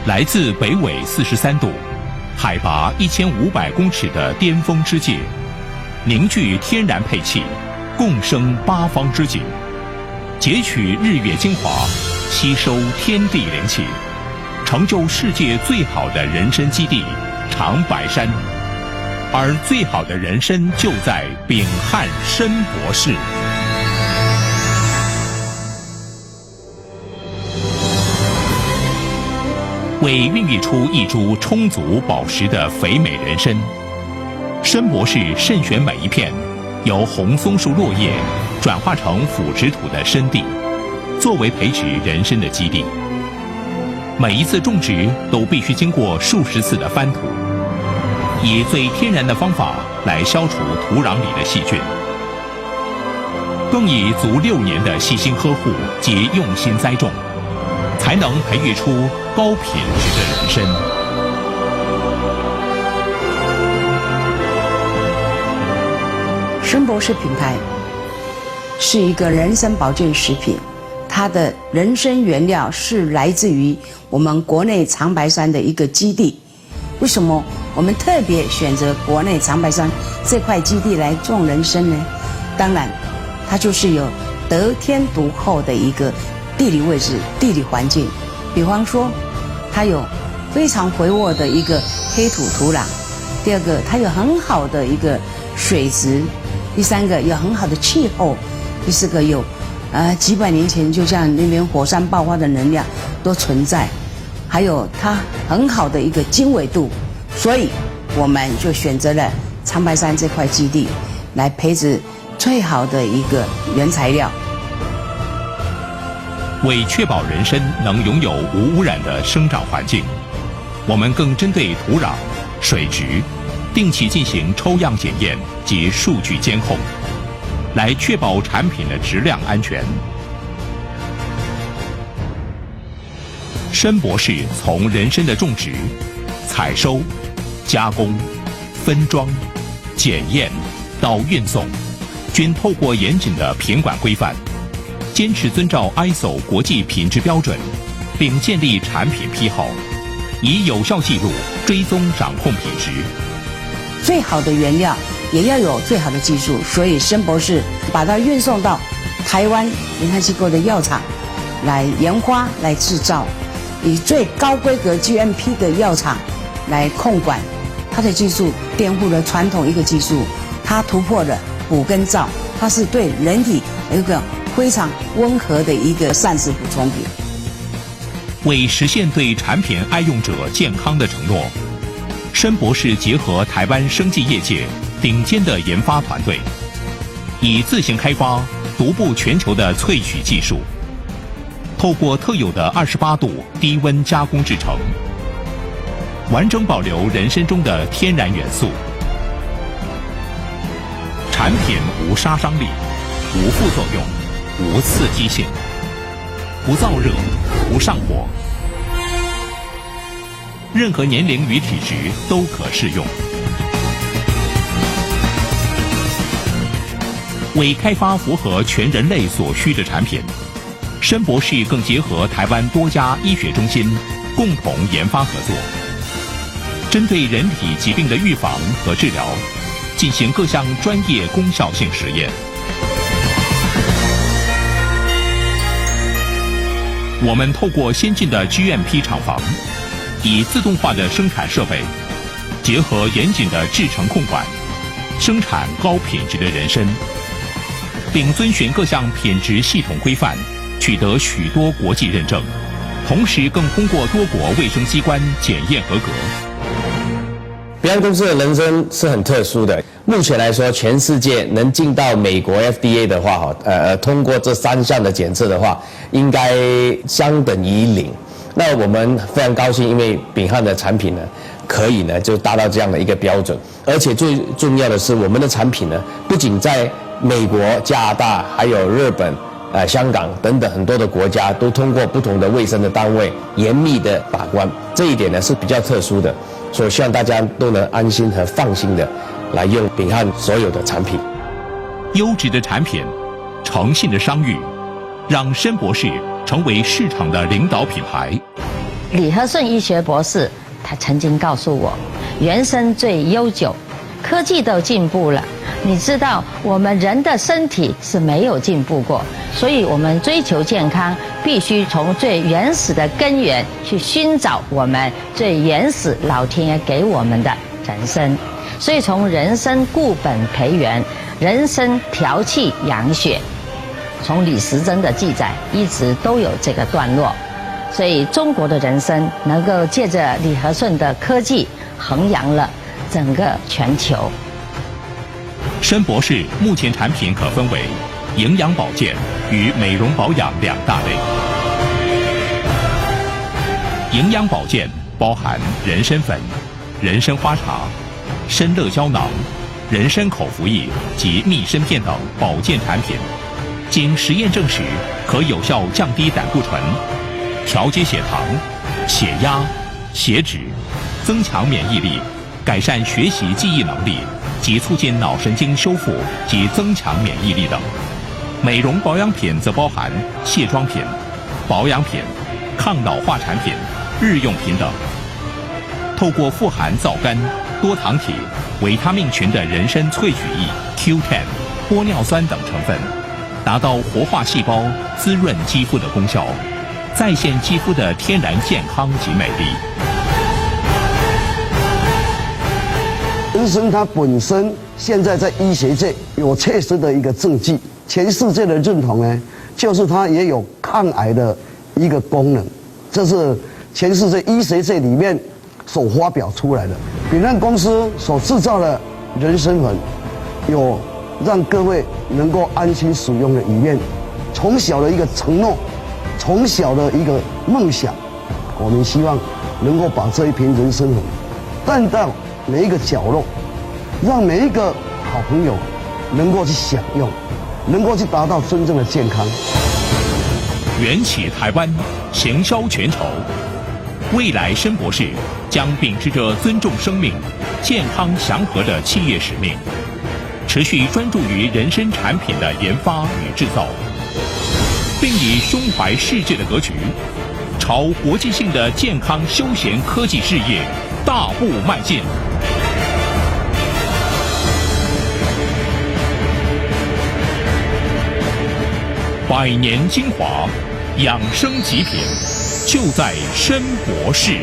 來自北緯43度，海拔1500公尺的巔峰之界，凝聚天然配氣，共生八方之景，截取日月精華，吸收天地靈氣，成就世界最好的人參基地長白山。而最好的人參就在秉漢參博士。為孕育出一株充足飽實的肥美人參，參博士慎選每一片由紅松樹落葉轉化成腐殖土的參地，作為培植人參的基地。每一次種植都必須經過數十次的翻土，以最天然的方法來消除土壤裡的細菌，更以足6年的細心呵護及用心栽種，才能培育出高品質的人參。參博士品牌是一個人參保健食品，它的人參原料是來自於我們國內長白山的一個基地。為什麼我們特別選擇國內長白山這塊基地來種人參呢？當然，它就是有得天獨厚的一個地理位置、地理環境。比方說，它有非常肥沃的一個黑土土壤；第二個，它有很好的一個水質；第三個，有很好的氣候；第四個，有幾百年前就像那邊火山爆發的能量都存在，還有它很好的一個經緯度，所以我們就選擇了長白山這塊基地來培植最好的一個原材料。為確保人參能擁有無污染的生長環境，我們更針對土壤、水質，定期進行抽樣檢驗及數據監控，來確保產品的質量安全。參博士從人參的種植、採收、加工、分裝、檢驗到運送，均透過嚴謹的品管規範，堅持遵照 ISO 國際品質標準，並建立產品批號，以有效記錄、追蹤、掌控品質。最好的原料也要有最好的技術，所以參博士把它運送到台灣研發機構的藥廠來研發、來製造，以最高規格 GMP 的藥廠來控管。它的技術顛覆了傳統一個技術，它突破了補跟造，它是對人體有一個非常溫和的一個膳食補充品。為實現對產品愛用者健康的承諾，參博士結合台灣生技業界頂尖的研發團隊，以自行開發獨步全球的萃取技術，透過特有的28度低溫加工製成，完整保留人參中的天然元素，產品無殺傷力、無副作用、無刺激性、不燥熱、不上火，任何年齡與體質都可適用。為開發符合全人類所需的產品，參博士更結合台灣多家醫學中心共同研發合作，針對人體疾病的預防和治療，進行各項專業功效性實驗。我們透過先進的 GMP 廠房，以自動化的生產設備，結合嚴謹的製程控管，生產高品質的人參，並遵循各項品質系統規範，取得許多國際認證，同時更通過多國衛生機關檢驗合格。秉漢公司的人參是很特殊的。目前來說，全世界能進到美國 FDA 的話，哈，通過這三項的檢測的話，應該相等於零。那我們非常高興，因為秉漢的產品呢，可以呢就達到這樣的一個標準。而且最重要的是，我們的產品呢，不僅在美國、加拿大，還有日本、香港等等很多的國家，都通過不同的衛生的單位嚴密的把關。這一點呢是比較特殊的，所以希望大家都能安心和放心的來用秉漢所有的產品。優質的產品，誠信的商譽，讓參博士成為市場的領導品牌。李和顺医学博士，他曾经告诉我，人参最悠久，科技都进步了。你知道我们人的身体是没有进步过，所以我们追求健康，必须从最原始的根源去寻找我们最原始老天爷给我们的人参。所以从人参固本培元，人参调气养血，从李时珍的记载一直都有这个段落。所以中国的人参能够借着李和顺的科技，弘扬了整个全球。参博士目前产品可分为营养保健与美容保养两大类。营养保健包含人参粉、人参花茶、参乐胶囊、人参口服液及蜜参片等保健产品，经实验证实可有效降低胆固醇、调节血糖、血压、血脂，增强免疫力，改善学习记忆能力及促进脑神经修复及增强免疫力等。美容保养品则包含卸妆品、保养品、抗老化产品、日用品等。透过富含皂苷、多糖体、维他命群的人参萃取液 Q10、玻尿酸等成分，达到活化细胞、滋润肌肤的功效，再现肌肤的天然健康及美丽。人参它本身现在在医学界有确实的一个证据，全世界的认同呢，就是它也有抗癌的一个功能，这是全世界医学界里面所发表出来的。彼岸公司所制造的人参粉，有让各位能够安心使用的一面。从小的一个承诺，从小的一个梦想，我们希望能够把这一瓶人参粉带到每一个角落，让每一个好朋友能够去享用，能够去达到真正的健康。缘起台湾，行销全球。未来参博士将秉持着尊重生命、健康祥和的企业使命，持续专注于人参产品的研发与制造，并以胸怀世界的格局，朝国际性的健康休闲科技事业大步迈进。百年精华，养生极品，就在参博士。